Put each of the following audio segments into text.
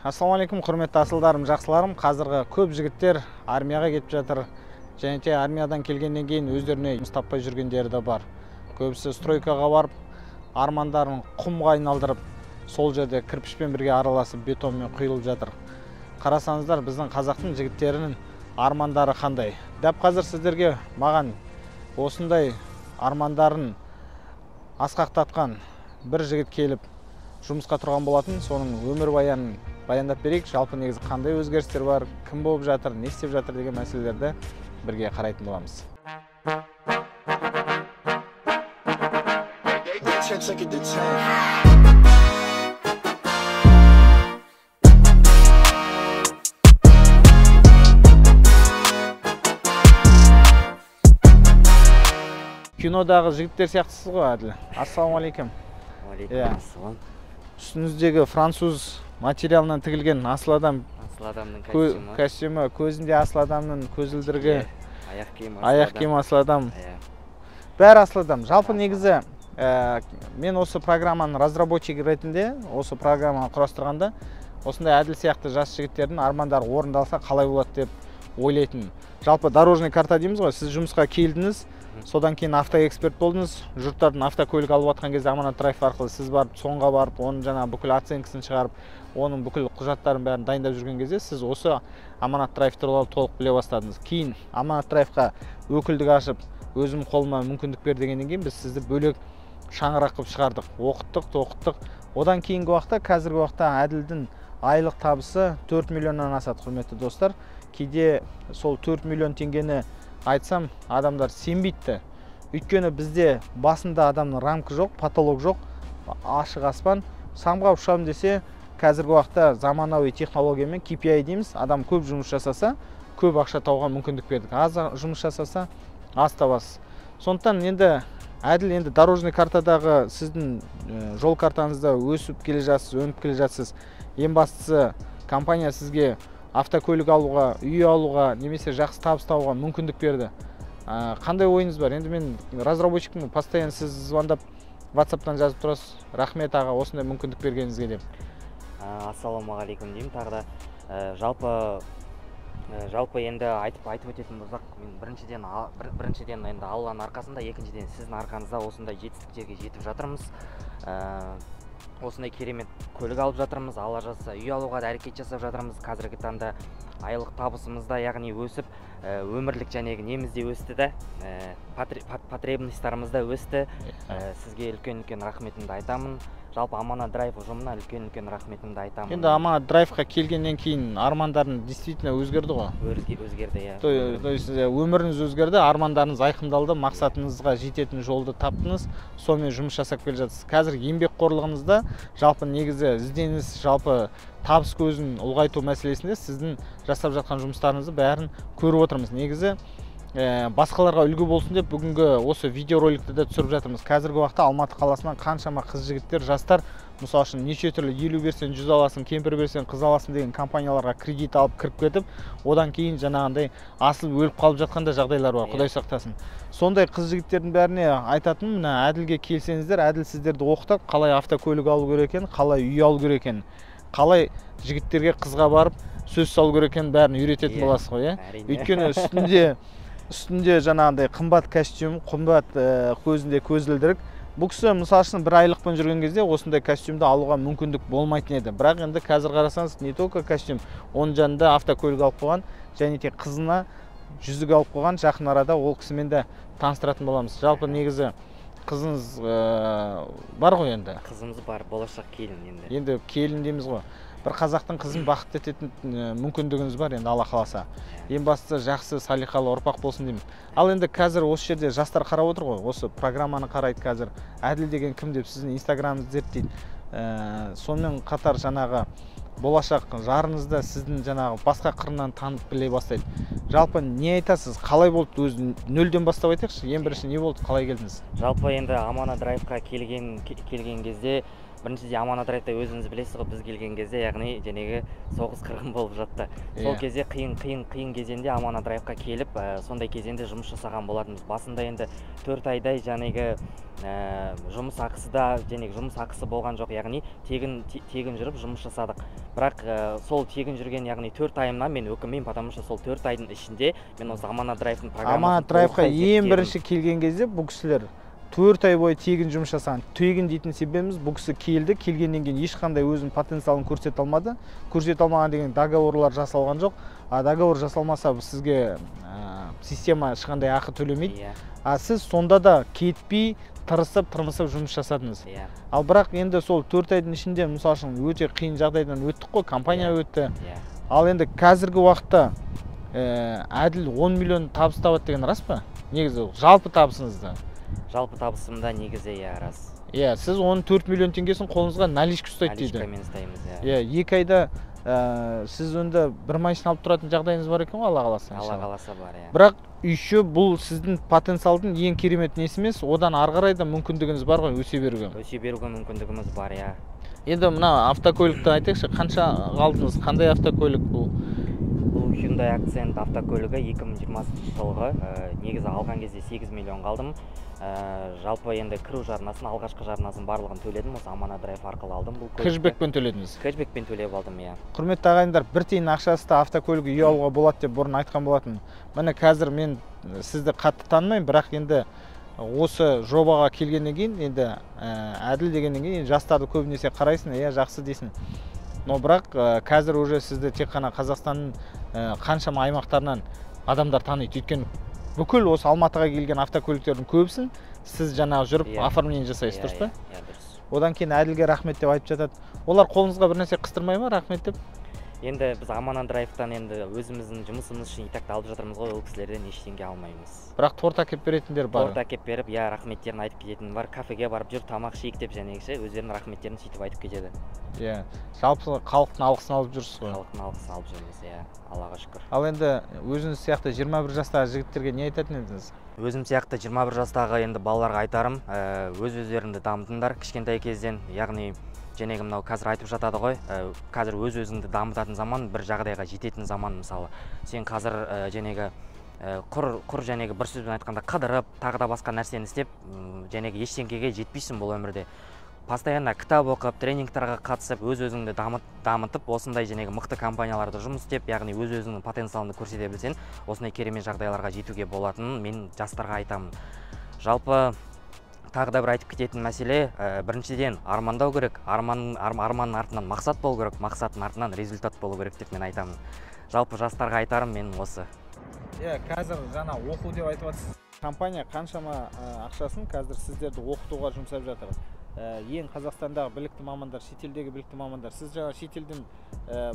Ассалаумағалейкум, құрметті асылдарым, жақсыларым. Қазіргі көп жігіттер армияға кетіп жатыр. Және де армиядан келгеннен кейін өздеріне жұмыс таппай жүргендері де бар. Көбісі стройкаға барып, армандарын құмға айналдырып, сол жерде кірпішпен бірге араласып, бетонмен құйылып жатыр. Қарасаңыздар, біздің қазақтың жігіттерінің армандары қандай. Дәп қазір сіздерге маған осындай армандарын асқақтатқан бір жігіт келіп жұмысқа тұрған болатын. Соның өмірбаянын баяндап берейік. Жалпы негізі қандай өзгерістер бар, кім болып жатыр, не істеп жатыр деген мәселелерді бірге қарайтын боламыз. Кинодағы жігіттер сияқтысыз ғой, Әділ. Ассалаумағалейкум. Уағалейкум. Үстіңіздегі француз материалынан тігілген асыл адам. Асыл адамның костюмі. Костюмі, көзінде асыл адамның көзілдірігі. Аяқ киімі Аяқ киімі асыл адам. Бәрі асыл адам. Жалпы негізі мен осы программаның разработчигі ретінде, осы программаны құрастырғанда, осындай Әділ сияқты жас жігіттердің армандары орындалса қалай болады деп ойлайтын. Жалпы дорожный карта дейміз ғой, сіз жұмысқа келдіңіз, содан кейін автоэксперт болдыңыз, жұрттардың автокөлік алып жатқан кезде Аманат Драйв арқылы сіз барып, соңға барып, оның жаңа бүкіл оценкасын шығарып, оның бүкіл құжаттарын бәрін дайындап жүрген кезде сіз осы Аманат Драйв туралы толық біле бастадыңыз. Кейін Аманат Драйвқа өкілдік ашып, өзім қолыма мүмкіндік бер дегеннен кейін біз сізді бөлек шаңырақ қылып шығардық, оқыттық, тоқыттық. Одан кейінгі уақытта, қазіргі уақытта Әділдің айлық табысы 4 миллионнан асады, құрметті достар. Кейде сол 4 миллион теңгені айтсам, адамдар сенбейді. Өйткені бізде басында адамның рамка жоқ, потолок жоқ, ашық аспан. Самға ұшамын десе, қазіргі уақытта заманауи технологиямен KPI дейміз. Адам көп жұмыс жасаса, көп ақша тауға мүмкіндік бердік. Аз жұмыс жасаса, аз табасыз. Сондықтан енді Әділ, енді дорожный картадағы сіздің жол картаңызда өсіп келе жатсыз, өніп келе жатсыз. Ең бастысы, компания сізге автокөлік алуға, үй алуға, немесе жақсы табыс табуға мүмкіндік берді. Қандай ойыңыз бар? Енді мен разработчикпін, постоянно сіз звондап, WhatsApp'тан жазып тұрасыз. Рахмет аға, осындай мүмкіндік бергеніңізге деп. Ассалаумағалейкум деймін тағы да. Жалпы енді айтып өтетін болсақ, мен біріншіден енді Алланың арқасында, екіншіден сіздің арқаңызда осындай жетістіктерге жетіп жатырмыз. Осындай керемет көлік алып жатырмыз, Алла жазса үй алуға да әрекет жасап жатырмыз. Қазіргі таңда айлық табысымыз да, яғни өсіп, өмірлік жәнегі неміз де өсті да, потребностьтарымыз да өсті. Сізге үлкен-үлкен рахметімді айтамын. Жалпы Аманат Драйв ұжымына үлкен-үлкен рахметімді айтамын. Енді Аманат Драйвқа келгеннен кейін армандарың действительно өзгерді ғой? Өзгерді, иә. То есть өміріңіз өзгерді, армандарыңыз айқындалды, мақсатыңызға жететін жолды таптыңыз, сонымен жұмыс жасап келе жатсыз. Қазір еңбекқорлығыңызда жалпы негізі ізденіс, жалпы табыс көзін ұлғайту мәселесінде сіздің жасап жатқан жұмыстарыңызды бәрін көріп отырмыз. Негізі басқаларға үлгі болсын деп бүгінгі осы видеороликті де түсіріп жатырмыз. Қазіргі уақытта Алматы қаласынан қаншама қыз жігіттер, жастар, мысал үшін неше түрлі 50 берсең 100 аласың, кемпір берсең қыз аласың деген компанияларға кредит алып кіріп кетіп, одан кейін жаңағындай асылып өліп қалып жатқан да жағдайлар бар, Құдай сақтасын. Сондай қыз жігіттердің бәріне айтатыным, мына Әділге келсеңіздер, Әділ сіздерді оқытады, қалай автокөлік алу керек екенін, қалай үй алу керек екенін, қалай жігіттерге қызға барып сөз салу керек екенін бәрін үйрететін боласыз ғой, иә? Өйткені үстінде жаңағындай қымбат костюм, қымбат көзінде көзілдірік. Бұл кісі мысал үшін бір айлықпен жүрген кезде осындай костюмді алуға мүмкіндік болмайтын еді. Бірақ енді қазір қарасаңыз, не только костюм, оның жанында автокөлік алып қойған, және де қызына жүзік алып қойған. Жақын арада ол кісімен де таныстыратын боламыз. Жалпы негізі қызыңыз бар ғой енді? Қызымыз бар, болашақ келін енді. Енді келін дейміз ғой. Бір қазақтың қызын бақытты ететін мүмкіндігіңіз бар енді, Алла қаласа. Ең бастысы жақсы салиқалы ұрпақ болсын деймін. Ал енді қазір осы жерде жастар қарап отыр ғой, осы программаны қарайды қазір. Әділ деген кім деп сіздің инстаграмыңызды зерттейді. Сонымен қатар жаңағы болашақ жарыңызды сіздің жаңағы басқа қырынан танып біле бастайды. Жалпы не айтасыз, қалай болды, өзі нөлден бастап айтайықшы, ең бірінші не болды, қалай келдіңіз? Жалпы енді Аманат Драйвқа келген кезде Біріншіден, Аманат Драйвта өзіңіз білесіз ғой, біз келген кезде, яғни жәнегі соғыс қырғын болып жатты. Сол кезде қиын қиын қиын кезеңде Аманат Драйвқа келіп, сондай кезеңде жұмыс жасаған болатынбыз. Басында енді 4 айдай жәнегі жұмыс ақысы да, жәнегі жұмыс ақысы болған жоқ, яғни тегін жүріп жұмыс жасадық. Бірақ сол тегін жүрген, яғни 4 айымнан мен өкінбеймін, потому что сол 4 айдың ішінде мен осы Аманат Драйвтың программасын Аманат Драйвқа толықтай ең зерттедім. бірінші келген кезде бұл кісілер 4 ай бойы тегін жұмыс жасаған. Тегін дейтін себебіміз, бұл кісі келді, келгеннен кейін ешқандай өзінің потенциалын көрсете алмады. Көрсете алмаған деген договорлар жасалған жоқ. А договор жасалмаса, сізге система ешқандай ақы төлемейді. А сіз сонда да кетпей, тырысып, тырмысып жұмыс жасадыңыз. Ал бірақ енді сол 4 айдың ішінде, мысал үшін, өте қиын жағдайдан өттік қой, компания өтті. Ал енді қазіргі уақытта Әділ 10 миллион табыс табады деген рас па? Негізі жалпы табысыңызды. Жалпы табысымда негізі, иә, рас. Иә, сіз 14 миллион теңгесін қолыңызға наличка ұстайды дейді. Наличкамен ұстаймыз, иә. Иә, 2 айда сіз енді бір машина алып тұратын жағдайыңыз бар екен ғой, Алла қаласа. Алла Иншалла. қаласа, бар, иә. Бірақ еще бұл сіздің потенциалдың ең керемет несі емес, одан ары қарай да мүмкіндігіңіз бар ғой өсе беруге. Өсе беруге мүмкіндігіміз бар, иә. Енді мына автокөлікті айтайықшы, қанша алдыңыз, қандай автокөлік бұл? Бұл Hyundai Accent автокөлігі, 2020 жылғы, негізі алған кезде 8 миллион қалдым. Жалпы енді кіру жарнасын, алғашқы жарнасын барлығын төледім, осы Аманат Драйв арқылы алдым бұл көлікті. Кэшбэкпен төледіңіз? Кэшбэкпен төлеп алдым, иә. Құрметті ағайындар, бір тиын ақшасы да автокөлік үй алуға болады деп бұрын айтқан болатын. Міне, қазір мен сізді қатты танымаймын, бірақ енді осы жобаға келгеннен кейін, енді Әділ дегеннен кейін жастарды көбінесе қарайсың, иә, жақсы дейсің. Но бірақ қазір уже сізді тек қана Қазақстанның қаншама аймақтарынан адамдар таниды. Өйткені бүкіл осы Алматыға келген автокөліктердің көбісін сіз жаңағы жүріп оформление жасайсыз, дұрыс па? Иә, дұрыс. Одан кейін Әділге рахмет деп айтып жатады. Олар қолыңызға бір нәрсе қыстырмай ма, рахмет деп? Енді біз Аманат Драйвтан енді өзіміздің жұмысымыз үшін и так алып жатырмыз ғой, ол кісілерден ештеңе алмаймыз. Бірақ торт әкеліп беретіндер бар. Торт әкеліп беріп, иә, рахметтерін айтып кететін бар. Кафеге барып жүр, тамақ ішейік деп жәнегіше өздерінің рахметтерін сөйтіп айтып кетеді. Иә, жалпы халықтың алғысын алып жүрсіз ғой. Халықтың алғысын алып жүрміз, иә, Аллаға шүкір. Ал енді өзіңіз сияқты 21 жастағы жігіттерге не айтатын едіңіз? Өзім сияқты 21 жастағы енді балаларға айтарым, өз өздеріңді дамытыңдар кішкентай кезден, яғни жәнегі мынау қазір айтып жатады ғой, қазір өз өзіңді дамытатын заман, бір жағдайға жететін заман мысалы. Сен қазір жәнегі құр жәнегі бір сөзбен айтқанда қыдырып, тағы да басқа нәрсені істеп, жәнегі ештеңкеге жетпейсің бұл өмірде. Постоянно кітап оқып, тренингтарға қатысып, өз өзіңді дамытып, осындай жәнегі мықты компанияларда жұмыс істеп, яғни өз өзіңнің потенциалыңды көрсете білсең, осындай керемет жағдайларға жетуге болатынын мен жастарға айтамын. Жалпы тағы да бір айтып кететін мәселе, біріншіден армандау керек, арманның артынан мақсат болу керек, мақсаттың артынан результат болу керек деп мен айтамын. Жалпы жастарға айтарым мен осы. Иә, қазір жаңа оқу деп айтып жатсыз. Компания қаншама ақшасын қазір сіздерді оқытуға жұмсап жатыр. Ең Қазақстандағы білікті мамандар, шетелдегі білікті мамандар. Сіз жаңа шетелдің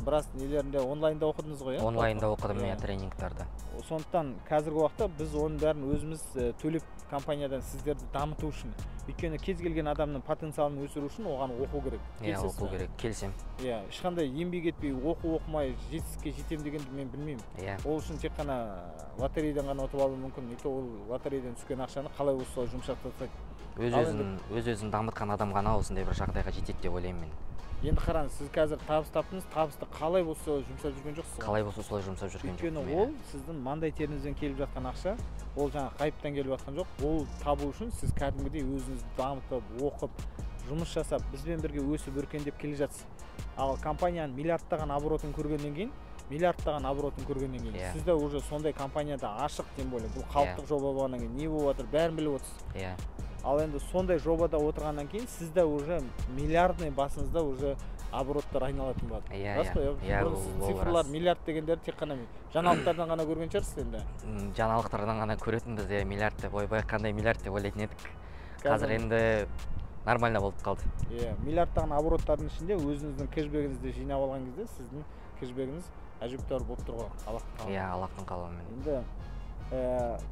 біраз нелерінде онлайнда оқыдыңыз ғой, иә? Онлайнда оқыдым, иә, тренингтарды. Сондықтан қазіргі уақытта біз оның бәрін өзіміз төлеп компаниядан сіздерді дамыту үшін. Өйткені кез келген адамның потенциалын өсіру үшін оған оқу керек. Иә, Келісесіз оқу бе? керек, келісемін. Иә, ешқандай еңбек етпей, оқу оқымай жетістікке жетемін дегенді мен білмеймін. Ол үшін тек қана лотерейден ғана ұтып алу мүмкін. И то ол лотерейден түскен ақшаны қалай болса солай жұмсап тастайды. Өз Ал өзін дамытқан адам ғана осындай бір жағдайға жетеді деп ойлаймын мен. Енді қараңыз, сіз қазір табыс таптыңыз, табысты қалай болса солай жұмсап жүрген жоқсыз ғой. Қалай болса солай жұмсап жүрген Өйткені жоқпын, ол иә. сіздің маңдай теріңізден келіп жатқан ақша, ол жаңа ғайыптан келіп жатқан жоқ. Ол табу үшін сіз кәдімгідей өзіңізді дамытып, оқып, жұмыс жасап, бізбен бірге өсіп өркендеп келе жатсыз. Ал компанияның миллиардтаған оборотын көргеннен кейін, миллиардтаған оборотын көргеннен кейін, сіз де уже сондай компанияда ашық, тем более бұл халықтық жоба болғаннан кейін не болып жатыр, бәрін біліп отырсыз. Ал енді сондай жобада отырғаннан кейін сізде уже миллиардный басыңызда уже обороттар айналатын болады. Рас қой, иә? Иә, Бұрын ол цифрлар рас. миллиард дегендерді тек қана жаңалықтардан ғана көрген шығарсыз енді. Жаңалықтардан ғана көретінбіз, иә, миллиард деп, ойбай, қандай миллиард деп ойлайтын едік. Қазір Қазір енді нормально болып қалды. Иә, миллиардтаған обороттардың ішінде өзіңіздің кэшбэгіңізді жинап алған кезде сіздің кэшбэгіңіз әжептәуір болып тұр ғой, Аллахтың қалауымен. Иә, Аллахтың қалауымен. Енді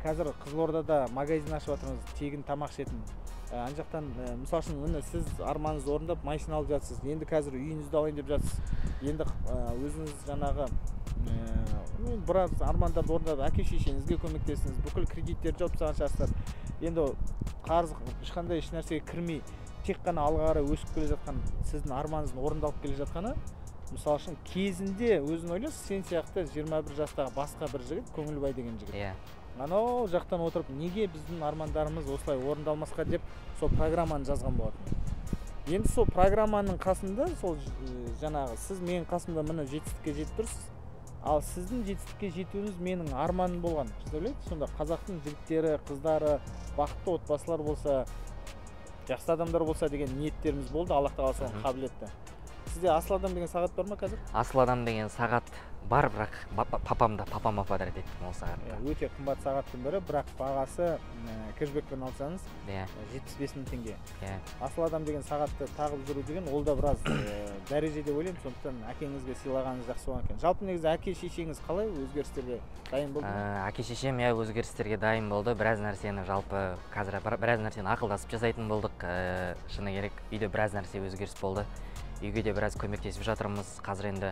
қазір Қызылордада магазин ашып жатырмыз, тегін тамақ ішетін. Ана жақтан, мысал үшін, міне сіз арманыңызды орындап машина алып жатсыз. Енді қазір үйіңізді алайын деп жатсыз. Енді өзіңіз жаңағы, біраз армандарды орындап, әке шешеңізге көмектестіңіз, бүкіл кредиттерді жауып тастаған шығарсыздар. Енді қарыз ешқандай еш нәрсеге кірмей, Тек қана алға қарай өсіп келе жатқан, сіздің арманыңыздың орындалып келе жатқаны, мысалы үшін кезінде өзің ойлайсың, сен сияқты 21 жастағы басқа бір жігіт, Көңілбай деген жігіт. Иә. Анау жақтан отырып, неге біздің армандарымыз осылай орындалмасқа деп сол программаны жазған болатын. Енді сол программаның қасында, сол жаңағы сіз менің қасымда міне жетістікке жетіп тұрсыз, ал сіздің жетістікке жетуіңіз менің арманым болған. Представляете, сонда қазақтың жігіттері, қыздары, бақытты отбасылар болса, жақсы адамдар болса деген ниеттеріміз болды, Аллах тағала соны қабыл етті. Сізде асыл адам деген сағат бар ма қазір? Асыл адам деген сағат бар, бірақ папама подарок еттім ол сағатты. Өте қымбат сағаттың бірі, бірақ бағасы кэшбэкпен алсаңыз, Иә. 75 мың теңге. Иә. Асыл адам деген сағатты тағып жүру деген ол да біраз дәреже деп ойлаймын, сондықтан әкеңізге сыйлағаныңыз жақсы болған екен. Жалпы негізі әке шешеңіз қалай өзгерістерге дайын болды ма? Әке шешем, иә, өзгерістерге дайын болды. Біраз нәрсені жалпы қазір біраз нәрсені ақылдасып жасайтын болдық. Шыны керек, үйде біраз нәрсе өзгеріс болды. Үйге де біраз көмектесіп жатырмыз. Қазір енді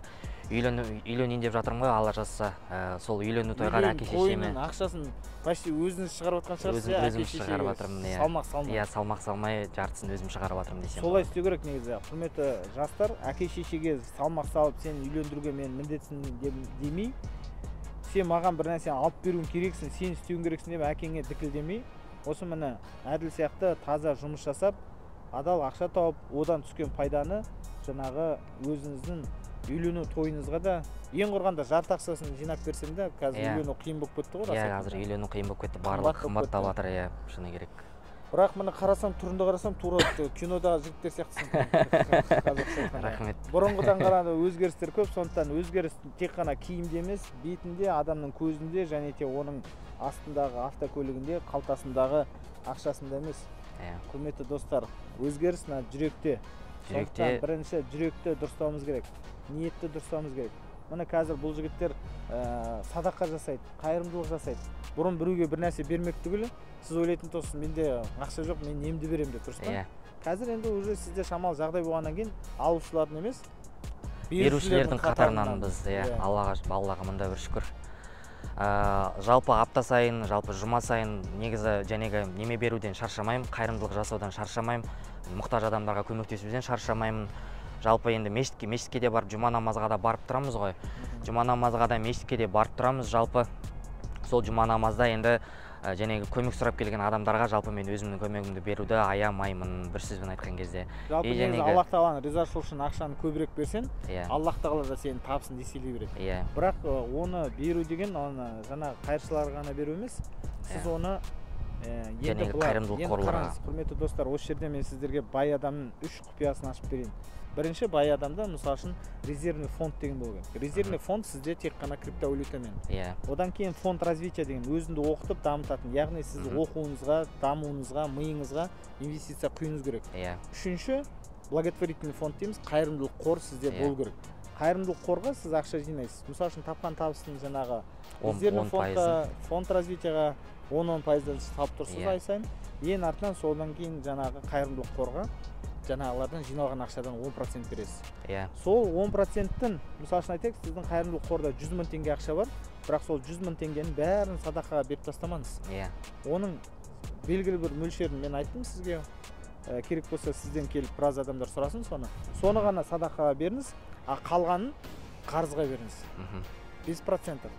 үйленейін деп жатырмын ғой, Алла жазса. Сол үйлену тойға да Үйлену әке шешеме тойының ақшасын почти өзіңіз шығарып жатқан шығарсыз, Өзім, иә, өзім әке шешеге шығарып жатырмын, иә. Салмақ салмай. Иә, салмақ салмай, жартысын өзім шығарып жатырмын десем Солай болады. істеу керек негізі. Құрметті жастар, әке шешеге салмақ салып, сені үйлендіруге мен міндетсің демей, сен маған бір нәрсені алып беруің керексің, сен істеуің керексің деп әкеңе дікілдемей, осы міне Әділ сияқты таза жұмыс жасап, адал ақша тауып, одан түскен пайданы жаңағы өзіңіздің үйлену тойыңызға да ең құрғанда жарты ақшасын жинап берсем де, қазір Иә. үйлену қиын болып кетті ғой, рас Иә, айтқанда. қазір үйлену қиын болып кетті, Қымбат барлығы болып қымбаттап кетті. жатыр, иә, шыны керек. Бірақ міне қарасам, түрінде қарасам, тура кинодағы жігіттер сияқтысың. Қазақша айтқанда. Рахмет. Бұрынғыдан қарағанда өзгерістер көп, сондықтан өзгеріс тек қана киімде емес, бетінде, адамның көзінде және те оның астындағы автокөлігінде, қалтасындағы ақшасында емес. Иә. Құрметті достар, өзгеріс мына жүректе. Жүректе. Сондықтан бірінші жүректі дұрыстауымыз керек, ниетті дұрыстауымыз керек. Міне қазір бұл жігіттер садақа жасайды, қайырымдылық жасайды. Бұрын біреуге бір нәрсе бермек түгілі, сіз ойлайтын тұрсыз, менде ақша жоқ, мен немді беремін деп, дұрыс па? Иә. Қазір енді уже сізде шамалы жағдай болғаннан кейін алушылардың емес, берушілердің қатарынан біз, иә, Иә. Аллаға мында бір шүкір. Жалпы апта сайын, жалпы жұма сайын негізі жәнегі неме беруден шаршамаймын, қайырымдылық жасаудан шаршамаймын, мұқтаж адамдарға көмектесуден шаршамаймын. Жалпы енді мешітке де барып, жұма намазға да барып тұрамыз ғой. Жұма намазға да, мешітке де барып тұрамыз. Жалпы сол жұма намазда енді жәнегі көмек сұрап келген адамдарға жалпы мен өзімнің көмегімді беруді аямаймын, бір сөзбен айтқан кезде. Жалпы И негізі жәнегі Аллах тағаланың ризашылығы үшін ақшаны көбірек берсең, Иә. Аллах тағала да сенің табысын еселей береді. Иә. Бірақ оны беру деген, оны жаңағы қайыршыларға ғана беру емес, сіз Иә. оны енді Жәнегі былай, қайырымдылық енді қорларға. қараңыз, құрметті достар, осы жерде мен сіздерге бай адамның үш құпиясын ашып берейін. Бірінші, бай адамда, мысалы үшін, резервный фонд деген болу керек. Резервный фонд сізде тек қана криптовалютамен. Иә. Одан кейін фонд развития деген өзіңді оқытып дамытатын, яғни сіз оқуыңызға, дамуыңызға, миыңызға инвестиция құюыңыз керек. Иә. Үшінші, благотворительный фонд дейміз, қайырымдылық қор сізде Иә. болу керек. Қайырымдылық қорға сіз ақша жинайсыз. Мысалы үшін, тапқан табыстың жаңағы резервный он фондқа, пайызын. фонд развитияға он пайыздан салып тұрсыз Иә. ай сайын. Ең артынан содан кейін жаңағы қайырымдылық қорға жаңағылардан жиналған ақшадан 10% бересіз. Иә. Сол 10%-тің, мысалы үшін айтайық, сіздің қайырымдылық қорда 100 мың теңге ақша бар, бірақ сол 100 мың теңгенің бәрін садақаға беріп тастамаңыз. Иә. Оның белгілі бір мөлшерін мен айттым сізге. Керек болса сізден келіп біраз адамдар сұрасын соны. Соны ғана садақаға беріңіз, а қалғанын қарызға беріңіз. Без процентов.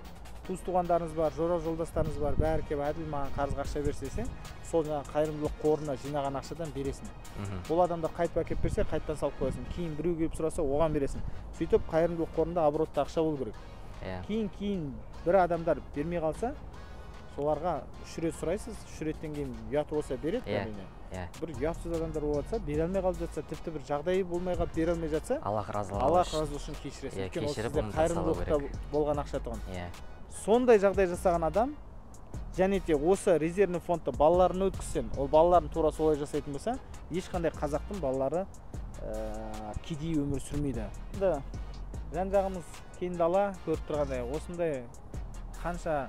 Туыс туғандарыңыз бар, жора жолдастарыңыз бар, бәрі келіп Әділ маған қарызға ақша берсе десе, сол жаңағы қайырымдылық қорына жинаған ақшадан бересің. Ол адамдар қайтып әкеліп берсе, қайтадан салып қоясың. Кейін біреу келіп сұраса, оған бересің. Сөйтіп қайырымдылық қорында оборотта ақша болу керек. Иә. Кейін бір адамдар бермей қалса, соларға 3 рет сұрайсыз, 3 реттен кейін ұяты болса береді, Иә. әрине. Иә. Бір ұятсыз адамдар болып жатса, бере алмай қалып жатса, тіпті бір жағдайы болмай қалып бере алмай жатса, Аллах разылығы Аллах үшін. разылығы үшін кешіресің. Иә, Өйткені ол кешіріп сізде ұмыта салу қайырымдылықта керек. болған ақша тұғын. Иә. Сондай жағдай жасаған адам және де осы резервный фондты балаларына өткізсең, ол балаларын тура солай жасайтын болса, ешқандай қазақтың балалары кедей өмір сүрмейді. Енді жан-жағымыз кең дала, көріп тұрғандай, осындай қанша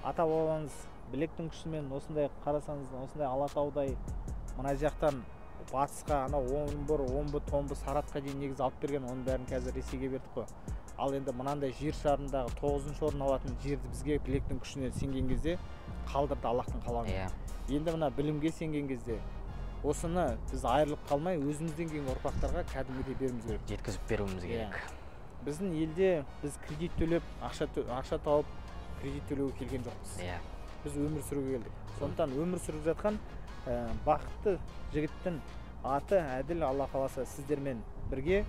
ата-бабамыз білектің күшімен осындай қарасаңыз, осындай Алатаудай мына жақтан батысқа анау Омбы, Омбы, Томбы, Саратқа дейін негізі алып берген, оның бәрін қазір Ресейге бердік қой. Ал енді мынандай жер шарындағы 9-шы орын алатын жерді бізге білектің күшіне сенген кезде қалдырды Аллахтың қалауымен. Иә. Енді мына білімге сенген кезде, Осыны біз айырылып қалмай, өзімізден кейінгі ұрпақтарға кәдімгідей беруіміз керек. Жеткізіп беруіміз керек. Біздің елде біз кредит төлеп, ақша тауып, кредит төлеуге келген жоқпыз. Біз өмір сүруге келдік. Сондықтан өмір сүріп жатқан бақытты жігіттің аты Әділ, Алла қаласа сіздермен бірге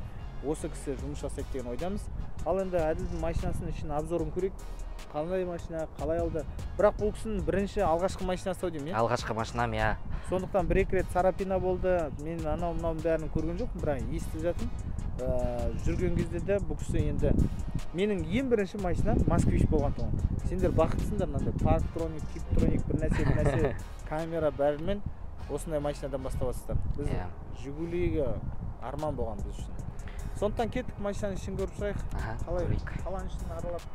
осы кісі жұмыс жасайды деген ойдамыз. Ал енді Әділдің машинасының ішін обзорын көрейік. Қандай машина, қалай алды? Бірақ бұл кісінің бірінші алғашқы машинасы ау деймін, иә? Алғашқы машинам, иә. Сондықтан бір-екі рет царапина болды. Мен анау мынауның бәрін көрген жоқпын, бірақ естіп жатырмын. Жүрген кезде де бұл кісі енді менің ең бірінші машинам Москвич болған тұғын. Сендер бақыттысыңдар, мынандай парктроник, типтроник, бір нәрсе, бір нәрсе, камера бәрімен осындай машинадан бастап жатсыздар. Біз Жигулиге арман болған біз үшін. Сондықтан кеттік, машинаның ішін көріп шығайық. Аха, Қалай көрейік. Қаланың ішін аралап